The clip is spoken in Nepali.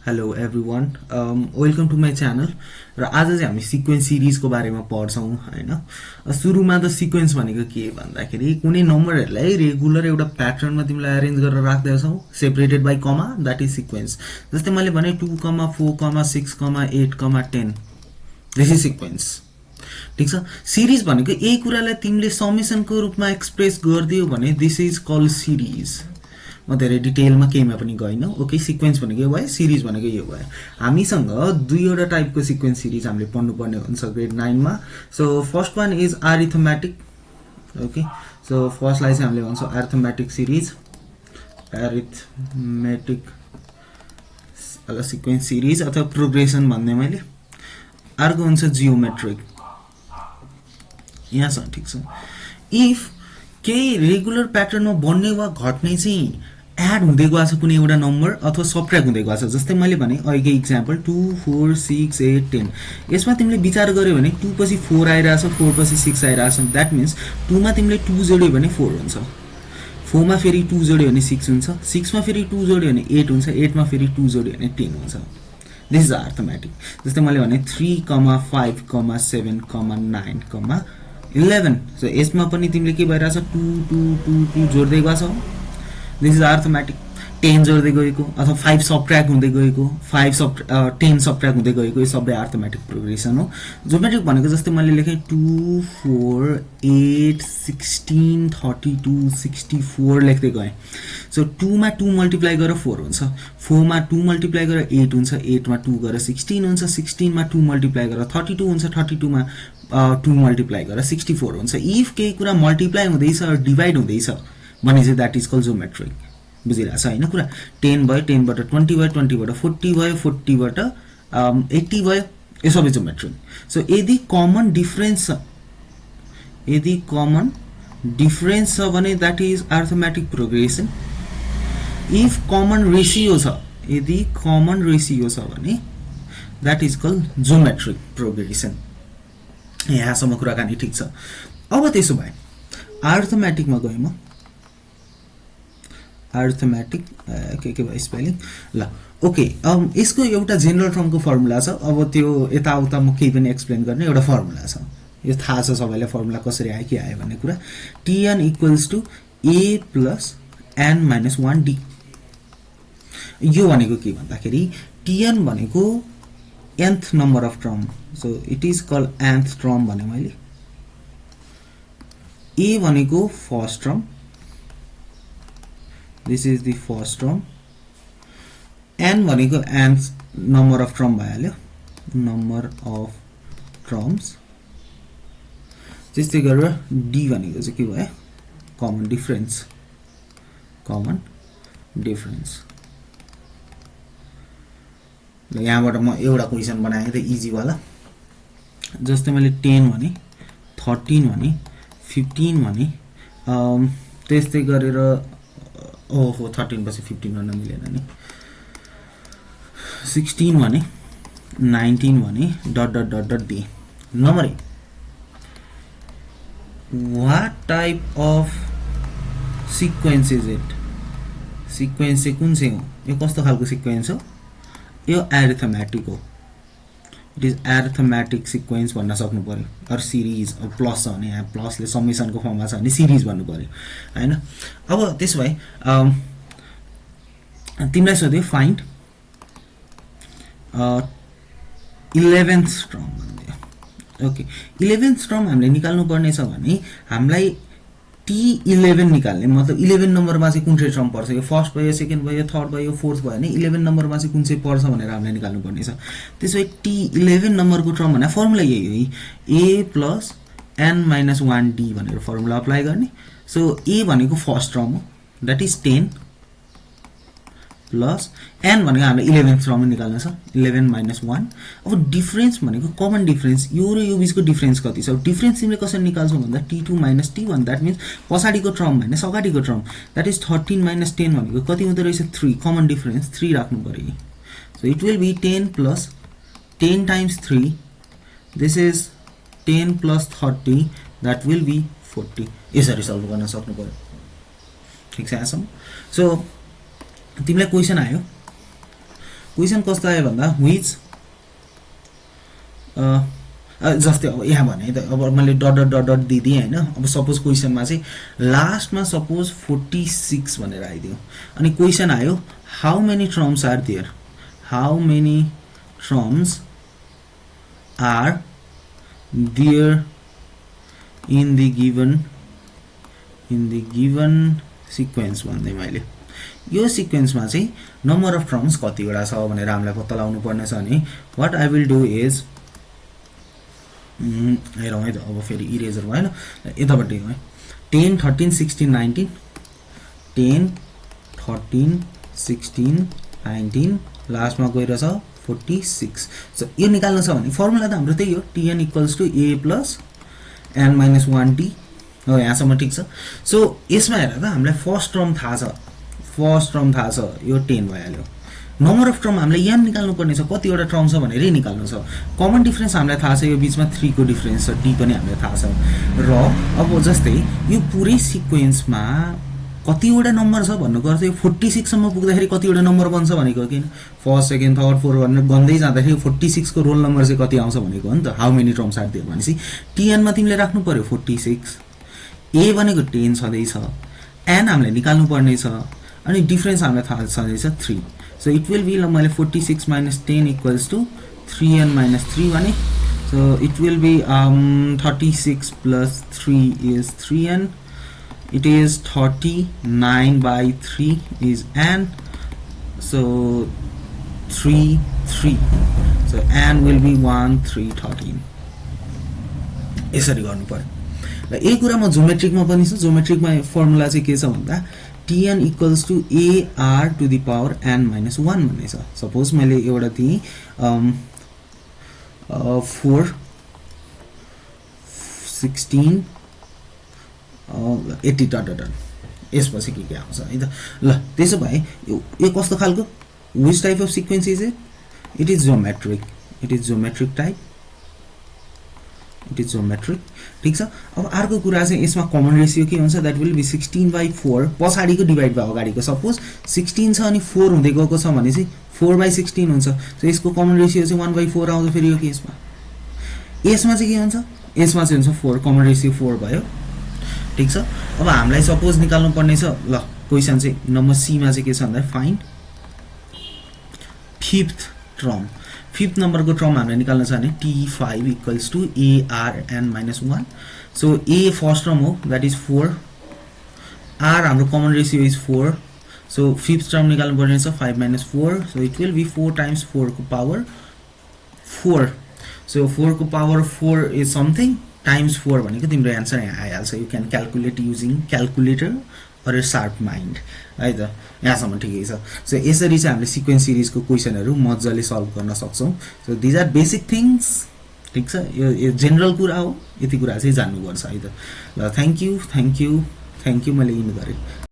Hello everyone, welcome to my channel. र आज चाहिँ हामी सिक्वेन्स सिरिजको बारेमा पढ्छौं हैन। सुरुमा त सिक्वेन्स भनेको के भन्दाखेरि कुनै नम्बरहरुलाई रेगुलर एउटा प्याटर्नमा तिमीलाई अरेन्ज गरेर राख्दैछौ separated by comma, that is sequence. जस्तै मैले भने 2, 4, 6, 8, 10 दिस इज सिक्वेन्स। ठीक छ। सिरिज भनेको यही कुरालाई तिमीले समेसनको रूपमा एक्सप्रेस गर्दियौ भने दिस इज कॉल्ड सिरिज। म धेरै डिटेलमा केहीमा पनि गइन। ओके, सिक्वेन्स भनेको यो भयो, सिरिज भनेको यो भयो। हामीसँग दुईवटा टाइपको सिक्वेन्स सिरिज हामीले पढ्नु पर्ने हुन्छ ग्रेड 9 मा। So first one is arithmetic. Okay, so फर्स्टलाई चाहिँ हामीले भन्छौं arithmetic series, arithmetic sequence series अथवा प्रोग्रेसन भन्ने मैले। अर्को हुन्छ जियोमेट्रिक। यहाँसम्म ठीक छ। इफ केही रेगुलर प्याटर्नमा बढ्ने वा घट्ने चाहिँ एड हुँदै गएको छ कुनै एउटा नम्बर अथवा सबट्र्याक्ट हुँदै गएको छ। जस्तै मैले भने अहिले एक्जाम्पल 2, 4, 6, 8, 10। यसमा तिमीले विचार गर्यौ भने 2 पछि 4 आइराछ, 4 पछि 6 आइराछ। दैट मीन्स 2 मा तिमीले 2 जोड्यौ भने 4 हुन्छ, 4 मा फेरि 2 जोड्यौ भने 6 हुन्छ, 6 मा फेरि 2 जोड्यौ भने 8 हुन्छ, 8 मा फेरि 2 जोड्यौ भने 10 हुन्छ। This is arithmetic. जस्तै मैले भने 3, 5, 7, 9, 11। सो यसमा पनि तिमीले के भइराछ 2, 2, 2, 2 जोड्दै गछौ। This is arithmetic. 10 जोड्दै गएको अथवा 5 सबट्र्याक्ट हुँदै गएको, 10 सबट्र्याक्ट हुँदै गएको, यो सबै अरिथमेटिक प्रोग्रेसन हो। जियोमेट्रिक भनेको जस्तै मैले लेखे 2, 4, 8, 16, 32, 64 लेख्दै गए। सो 2 मा 2 मल्टिप्लाई गरेर 4 हुन्छ, 4 मा 2 मल्टिप्लाई गरेर 8 हुन्छ, 8 मा 2 गरेर 16 हुन्छ, 16 मा 2 मल्टिप्लाई गरेर 32 हुन्छ, 32 मा 2 मल्टिप्लाई गरेर 64 हुन्छ। इफ केही कुरा मल्टिप्लाई हुँदैछ डिवाइड हुँदैछ भने चाहिँ दैट इज कॉल्ड जियोमेट्रिक। बुझिरहेछ हैन कुरा। 10 भयो, 10 बाट 20 भयो, 20 बाट 40 भयो, 40 बाट 80 भयो, यो सबै जियोमेट्रिक। सो यदि कमन डिफरेन्स छ भने that is arithmetic progression. If common ratio छ, यदि कमन रेशियो छ भने that is called geometric progression. यहाँसम्म कुराकानी ठीक छ। अब त्यसो भए अरिथमेटिकमा गएँ म। अरिथमेटिक के भयो स्पेलिङ ल। ओके, यसको एउटा जेनरल टर्मको फर्मुला छ। अब त्यो यताउता म केही पनि एक्सप्लेन गर्ने एउटा फर्मुला छ। यो थाहा छ सबैलाई फर्मुला कसरी आयो के आयो भन्ने कुरा। Tn = a + n - 1 d। यो भनेको के भन्दाखेरि Tn भनेको nth number of term. So it is called nth term भने मैले। a भनेको first term, this is the first term. n भनेको nth नम्बर अफ टर्म भइहाल्यो, नम्बर अफ टर्म्स। त्यस्तै गरेर d भनेको चाहिँ के भयो, कमन डिफरेन्स, कमन डिफरेन्स। ल यहाँबाट म एउटा क्वेशन बनाएँ त इजी वाला। जस्तै मैले 10 भने, 13 भने, 15 भने, त्यस्तै गरेर ओहो 13 पछि 15 गर्न मिलेन नि, 16 भने, 19 भने डट डट डट डट दिए। Number A, what type of sequence is it? Sequence चाहिँ कुन चाहिँ हो? यो कस्तो खालको सिक्वेन्स हो? यो अरिथमेटिक हो। इट इज अरिथमेटिक सिक्वेन्स भन्न सक्नु पर्यो। अर सिरिज, अब प्लस छ भने यहाँ प्लसले समेसनको फर्ममा छ भने सिरिज भन्नु पर्यो हैन। अब त्यसो भए तिमीलाई सोध्यो फाइन्ड 11th टर्म भन्दियो। ओके, 11th टर्म हामीले निकाल्नु पर्ने छ भने हामीलाई T11 निकाल्ने, मतलब 11 नम्बरमा चाहिँ कुन चाहिँ टर्म पर्छ। यो फर्स्ट भयो, सेकेन्ड भयो, थर्ड भयो, फोर्थ भयो भने 11 नम्बरमा चाहिँ कुन चाहिँ पर्छ भनेर हामीले निकाल्नु पर्ने छ। त्यसै T11 नम्बरको टर्म भने फर्मुला यही हो, a + n - 1 d भनेर फर्मुला अप्लाई गर्ने। सो a भनेको फर्स्ट टर्म हो, दैट इज 10 प्लस n भनेको हामीले 11th टर्म निकाल्नु छ, 11 - 1। अब डिफरेन्स भनेको कमन डिफरेन्स, यो र यो बीचको डिफरेन्स कति छ? डिफरेन्स तिमीले कसरी निकाल्छौ भन्दा t2 - t1। That means पछाडीको term हैन, अगाडिको टर्म। दैट इज 13 - 10 भनेको कति हुँदै रहेछ? 3। कमन डिफरेन्स 3 राख्नु पर्यो। So it will be 10 + 10 × 3, this is 10 + 30, that will be 40। यसरी सल्भ गर्न सक्नु पर्यो। ठीक छ यहाँसम्म। सो तिमीलाई क्वेशन आयो क्वेसन कस्तो आयो भन्दा which जस्तै अब यहाँ भने त अब मैले डट डट डट डट दिदिएँ हैन अब सपोज क्वेसनमा चाहिँ लास्टमा सपोज 46 भनेर आइदियो अनि क्वेसन आयो how many terms are there how many terms are there in the given sequence भन्दै मैले यो सिक्वेन्समा चाहिँ नम्बर अफ टर्म्स कतिवटा छ भनेर हामीलाई पत्ता लगाउनु पर्ने छ नि what I will do is हेरौँ है त अब फेरि इरेजर भएन यतापट्टि है 10 13 16 19 10 13 16 19 लास्टमा गएर छ 46 सो यो निकाल्नु छ भने फर्मुला त हाम्रो त्यही हो tn equals to a plus n minus 1t हो यहाँसम्म ठीक छ सो यसमा हेर त हामीलाई फर्स्ट टर्म थाहा छ यो 10 भइहाल्यो नम्बर अफ टर्म हामीले यहाँ निकाल्नु पर्ने छ कतिवटा टर्म छ भनेर निकाल्नु छ कमन डिफरेन्स हामीलाई थाहा छ यो बीचमा 3 को डिफरेन्स छ t पनि हामीलाई थाहा छ र अब जस्तै यो पुरै सिक्वेन्समा कतिवटा नम्बर छ भन्नुको अर्थ यो 46 सम्म पुग्दाखेरि कतिवटा नम्बर बन्छ भनेको किन फर्स्ट सेकेन्ड थर्ड फोर्थ भनेर गन्दै जाँदाखेरि 46 को रोल नम्बर चाहिँ कति आउँछ भनेको हो नि त how many terms are there भनेसी tn मा तिमीले राख्नु पर्यो 46 a भनेको 10 छँदै छ n हामीले निकाल्नु पर्ने छ अनि डिफरेन्स हामीलाई थाहा छँदै छ 3 सो इट विल बी मैले 46 minus 10 equals to 3n minus 3 भने so it will be 36 plus 3 is 3n it is 39 by 3 is n so 3 3 so n will be 1 3 13 यसरी गर्नु पर्यो र यही कुरा म ज्योमेट्रिकमा पनि छ ज्योमेट्रिकमा फर्मुला चाहिँ के छ भन्दा tn equals to ar to the power n minus 1 भन्ने छ सपोज मैले एउटा दिएँ 4 16 80 डट यसपछि के आउँछ है त ल त्यसो भए यो कस्तो खालको which type of sequence is it is geometric type it is geometric ठीक छ अब अर्को कुरा चाहिँ यसमा कमन रेशियो के हुन्छ दैट विल बी 16/4 पछाडीको डिवाइड भयो अगाडिको सपोज 16 छ अनि 4 हुँदै गएको छ भने चाहिँ 4/16 हुन्छ सो यसको कमन रेशियो चाहिँ 1/4 आउँछ फेरि यो केसमा यसमा चाहिँ के हुन्छ यसमा चाहिँ हुन्छ 4 कमन रेशियो 4 भयो ठीक छ अब हामीलाई सपोज निकाल्नु पर्ने छ ल क्वेशन चाहिँ नम्बर सी मा चाहिँ के छ भन्दा फाइन्ड फिफ्थ नम्बर को टर्म हामीले निकाल्न छ भने t5 equals to arn minus 1 so a first term हो दैट इज 4 r हाम्रो common ratio is 4 so fifth term निकाल्नु पर्ने छ 5 minus 4 so it will be 4 times 4 को पावर 4 so 4 को पावर 4 is something times 4 भनेको तिम्रो आन्सर यहाँ आइहाल्छ you can calculate using calculator or a sharp mind है त यहाँसम्म ठिकै छ सो यसरी चाहिँ हामीले सिक्वेन्स सिरिजको क्वेशनहरु मज्जाले सल्भ गर्न सक्छौं so these are basic things ठीक छ यो जनरल कुरा हो यति कुरा चाहिँ जान्नु पर्छ है त ल थ्यांक यू मैले इन गरे